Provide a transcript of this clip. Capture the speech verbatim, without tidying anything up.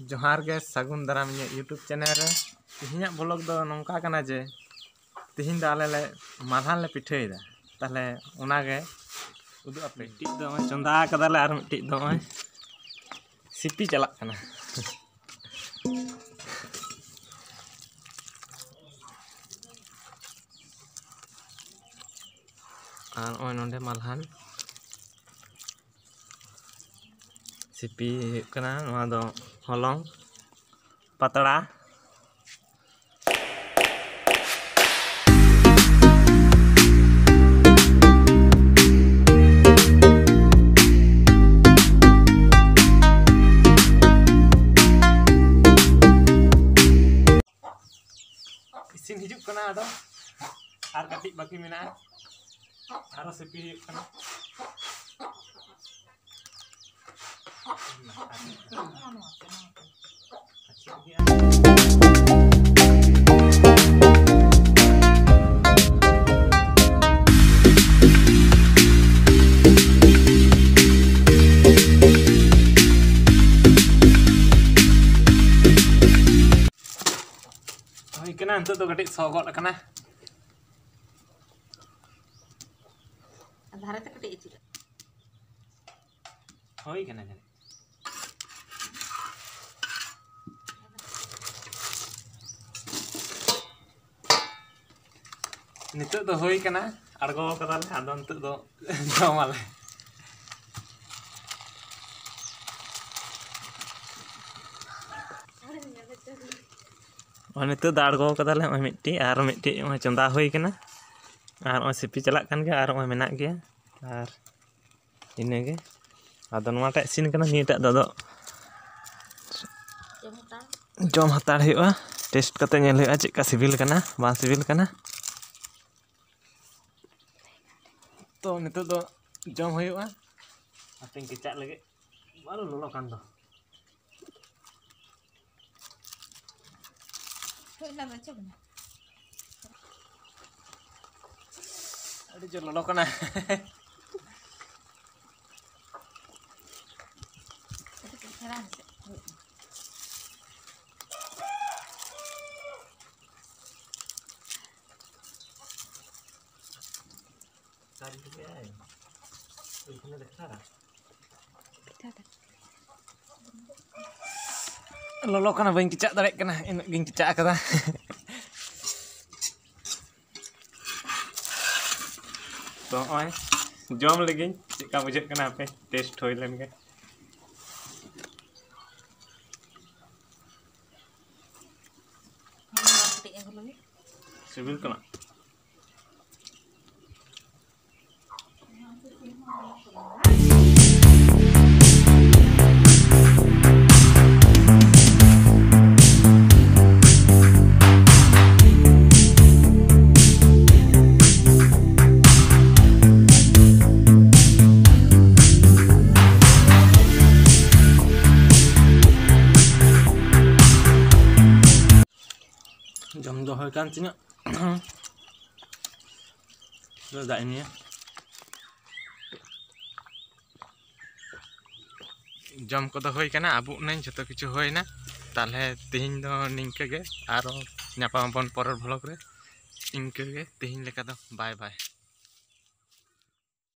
ᱡᱚᱦᱟᱨ ᱜᱮ, ᱥᱟᱹᱜᱩᱱ ᱫᱟᱨᱟᱢ ᱤᱧᱟᱹᱜ YouTube ᱪᱮᱱᱮᱞ ᱨᱮ᱾ ᱛᱮᱦᱮᱧᱟᱜ ᱵᱞᱚᱜ ᱫᱚ ᱱᱚᱝᱠᱟ ᱠᱟᱱᱟ ᱡᱮ ᱛᱮᱦᱮᱧ ᱫᱚ ᱟᱞᱮ ᱞᱮ ᱢᱟᱞᱦᱟᱱ ᱞᱮ ᱯᱤᱴᱷᱟᱹᱭᱮᱫᱟ, ᱛᱟᱦᱞᱮ ᱚᱱᱟᱜᱮ ᱩᱫᱩᱜ ᱟᱯᱮ᱾ ᱢᱤᱫᱴᱤᱡ ᱫᱚ ᱱᱚᱜᱼᱚᱭ ᱪᱚᱸᱫᱟ ᱠᱟᱫᱟᱞᱮ ᱟᱨ ᱢᱤᱫᱴᱤᱡ ᱫᱚ ᱱᱚᱜᱼᱚᱭ ᱥᱤᱯᱤ ᱪᱟᱞᱟᱜ ᱠᱟᱱᱟ᱾ ᱟᱨ ᱱᱚᱜᱼᱚᱭ ᱱᱚᱰᱮ ᱢᱟᱞᱦᱟᱱ ᱥᱤᱯᱤ ᱦᱩᱭᱩᱜ ᱠᱟᱱᱟ᱾ ᱱᱚᱣᱟ ᱫᱚ ᱦᱚᱞᱚᱝ ᱯᱟᱛᱲᱟ᱾ ᱤᱥᱤᱱ ᱦᱤᱡᱩᱜ ᱠᱟᱱᱟ, ᱟᱫᱚ ᱟᱨ ᱠᱟᱹᱴᱤᱡ ᱵᱟᱹᱠᱤ ᱢᱮᱱᱟᱜᱼᱟ, ᱟᱨᱚ ᱥᱤᱯᱤ ᱦᱩᱭᱩᱜ ᱠᱟᱱᱟ᱾ ᱦᱩᱭ ᱠᱟᱱᱟ, ᱱᱤᱛᱚᱜ ᱫᱚ ᱠᱟᱹᱴᱤᱡ ᱥᱚ ᱜᱚᱫ ᱟᱠᱟᱱᱟ᱾ ᱟᱨ ᱫᱷᱟᱨᱮ ᱛᱮ ᱠᱟᱹᱴᱤᱡ ᱟᱹᱪᱩᱨ᱾ ᱦᱩᱭ ᱠᱟᱱᱟ ᱡᱟᱹᱱᱤᱡ᱾ ᱱᱤᱛᱚᱜ ᱫᱚ ᱦᱩᱭ ᱠᱟᱱᱟ, ᱟᱬᱜᱚ ᱠᱟᱫᱟᱞᱮ, ᱟᱫᱚ ᱱᱤᱛᱚᱜ ᱫᱚ ᱡᱚᱢᱟᱞᱮ᱾ ᱱᱚᱜᱼᱚᱭ ᱱᱤᱛᱚᱜ ᱫᱚ ᱟᱬᱜᱚ ᱠᱟᱫᱟᱞᱮ, ᱱᱚᱜᱼᱚᱭ ᱢᱤᱫᱴᱤᱡ ᱟᱨ ᱢᱤᱫᱴᱤᱡ ᱱᱚᱜᱼᱚᱭ ᱪᱚᱸᱫᱟ ᱦᱩᱭ ᱠᱟᱱᱟ, ᱟᱨ ᱱᱚᱜᱼᱚᱭ ᱥᱤᱯᱤ ᱪᱟᱞᱟᱜ ᱠᱟᱱ ᱜᱮᱭᱟ, ᱟᱨ ᱱᱚᱜᱼᱚᱭ ᱢᱮᱱᱟᱜ ᱜᱮᱭᱟ, ᱟᱨ ᱤᱱᱟᱹᱜᱮ᱾ ᱟᱫᱚ ᱱᱚᱣᱟᱴᱟᱜ ᱤᱥᱤᱱ ᱠᱟᱱᱟ, ᱱᱤᱭᱟᱹᱴᱟᱜ ᱫᱚ ᱟᱫᱚ ᱡᱚᱢ ᱦᱟᱛᱟᱲ᱾ ᱡᱚᱢ ᱦᱟᱛᱟᱲ ᱦᱩᱭᱩᱜᱼᱟ, ᱴᱮᱥᱴ ᱠᱟᱛᱮ ᱧᱮᱞ ᱦᱩᱭᱩᱜᱼᱟ ᱪᱮᱫᱠᱟ ᱥᱤᱵᱤᱞ ᱠᱟᱱᱟ ᱵᱟᱝ ᱥᱤᱵᱤᱞ ᱠᱟᱱᱟ᱾ ᱛᱚ ᱱᱤᱛᱚᱜ ᱫᱚ ᱡᱚᱢ ᱦᱩᱭᱩᱜᱼᱟ, ᱦᱟᱯᱮᱧ ᱠᱮᱪᱟᱜ ᱞᱟᱹᱜᱤᱫ, ᱟᱨᱚ ᱞᱚᱞᱚ ᱠᱟᱱ ᱫᱚ᱾ ᱦᱳᱭ, ᱚᱱᱟ ᱫᱚ ᱪᱮᱫ ᱠᱟᱱᱟ? ᱟᱹᱰᱤ ᱡᱳᱨ ᱞᱚᱞᱚ ᱠᱟᱱᱟ᱾ ᱠᱟᱹᱴᱤᱡ ᱪᱮᱦᱨᱟ ᱢᱮᱥᱮ᱾ ᱦᱳᱭ᱾ ᱞᱚᱞᱚ ᱠᱟᱱᱟ, ᱵᱟᱹᱧ ᱠᱮᱪᱟᱜ ᱫᱟᱲᱮᱭᱟᱜ ᱠᱟᱱᱟ, ᱤᱱᱟᱹᱜ ᱜᱤᱧ ᱠᱮᱪᱟᱜ ᱟᱠᱟᱫᱟ᱾ ᱛᱚ ᱱᱚᱜᱼᱚᱭ ᱡᱚᱢ ᱞᱮᱜᱤᱧ, ᱪᱮᱫ ᱞᱮᱠᱟ ᱵᱩᱡᱷᱟᱹᱜ ᱠᱟᱱᱟ ᱦᱟᱯᱮ ᱴᱮᱥᱴ ᱦᱩᱭ ᱞᱮᱱ ᱜᱮ᱾ ᱥᱤᱵᱤᱞ ᱠᱟᱱᱟ᱾ ᱡᱚᱢ ᱫᱚ ᱦᱩᱭ ᱠᱟᱱ ᱛᱤᱧᱟᱹ᱾ ᱫᱟᱜ ᱤᱧ ᱧᱩᱭᱟ᱾ ᱡᱚᱢ ᱠᱚᱫᱚ ᱦᱩᱭ ᱠᱟᱱᱟ, ᱟᱵᱩᱜ ᱱᱟᱹᱧ, ᱡᱷᱚᱛᱚ ᱠᱤᱪᱷᱩ ᱦᱩᱭᱱᱟ᱾ ᱛᱟᱦᱞᱮ ᱛᱮᱦᱮᱧ ᱫᱚ ᱱᱤᱝᱠᱟᱹ ᱜᱮ, ᱟᱨᱚ ᱧᱟᱯᱟᱢ ᱟᱵᱚᱱ ᱯᱚᱨᱮᱨ ᱵᱷᱞᱚᱜ ᱨᱮ᱾ ᱤᱱᱠᱟᱹ ᱜᱮ ᱛᱮᱦᱮᱧ ᱞᱮᱠᱟ ᱫᱚ ᱵᱟᱭ ᱵᱟᱭ᱾